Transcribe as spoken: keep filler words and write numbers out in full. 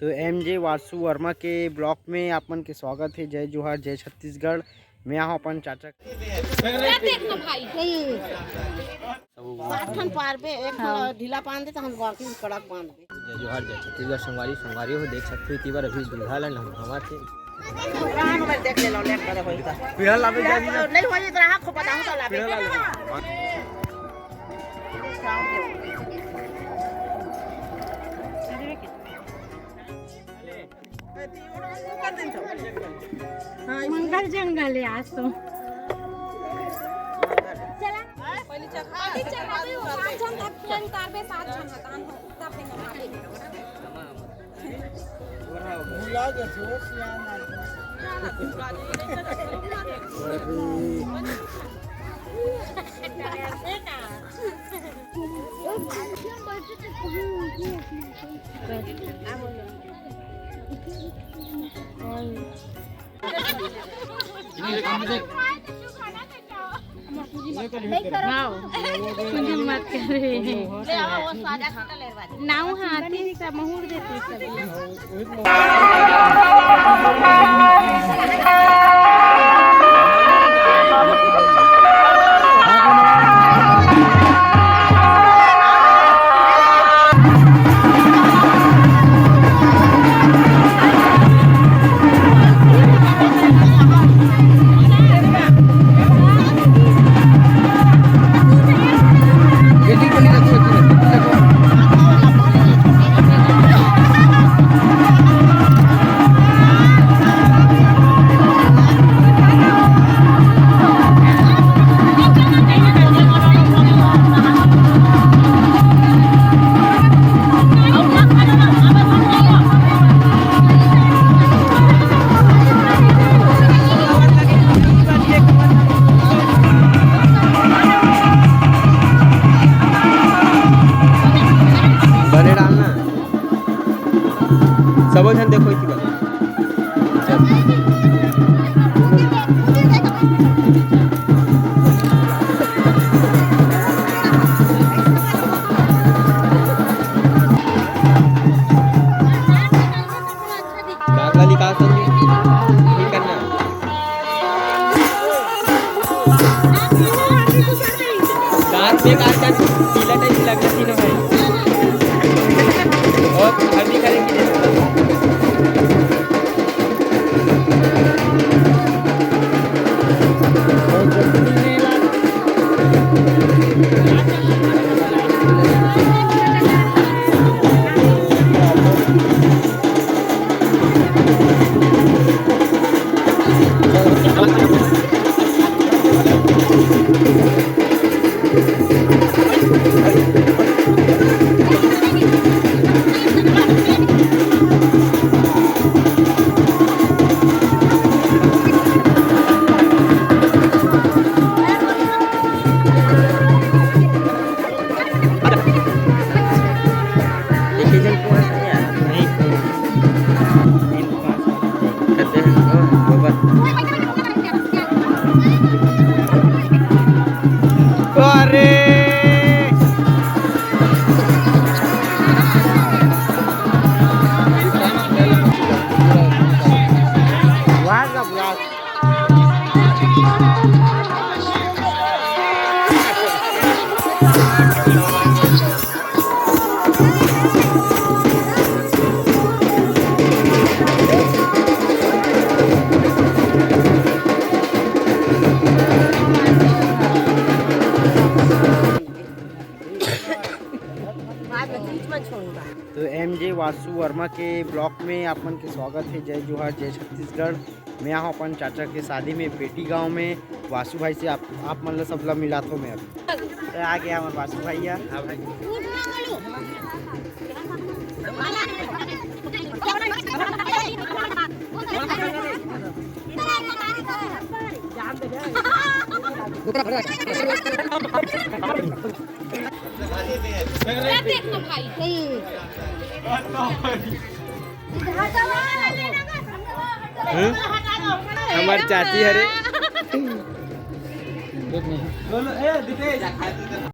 तो एम जे वासु वर्मा के ब्लॉग में आप मन के स्वागत हे। जय जोहार, जय छत्तीसगढ़। मैं आहूँ अपन चाचा। सात ठन पारबे, एक ठन ढीला बांध दे, त हम बाकी कड़क बांधबे। जय जोहार, जय छत्तीसगढ़ संगवारी, संगवारी हो, देख सकते हो, इतनी बार अभी दूल्हा ला नहवावत हे। राम में देख ले लो, लेट करे होई त। पीढ़ा लाबे जा, नहीं होई त रहा, खो बताऊं तो लाबे। पीढ़ा लाबे। मंगल जंगल है आज तो। चला। पहले चढ़ा, पहले चढ़ा दे, वो सात जन तक ट्रेन उतारबे, सात जन हतान हो, तब देंगे भाभी। भुला गए थे, वो सियान आदमी। मत करे। नाऊ हाथी सब मुहूर देती सब। बने डालना। सबो झन देखो इसी बात। दांत ला निकाल संजू, ठीक करना। दांत बेकार कर, पीला टाइप लगना तीनों भाई। और हल्दी करेंगे। अरे तो एम जे वासु वर्मा के ब्लॉग में आप मन के स्वागत हे। जय जोहार, जय छत्तीसगढ़। मैं आहूँ अपन चाचा के शादी में पेटी गांव में। वासु भाई से आप, आप मन ला सब ला मिलात हो मैं अब। तो आ गया हमारे वासु भैया। हाँ भाई। देखना भाई। हम्म? हमार चाची हरे।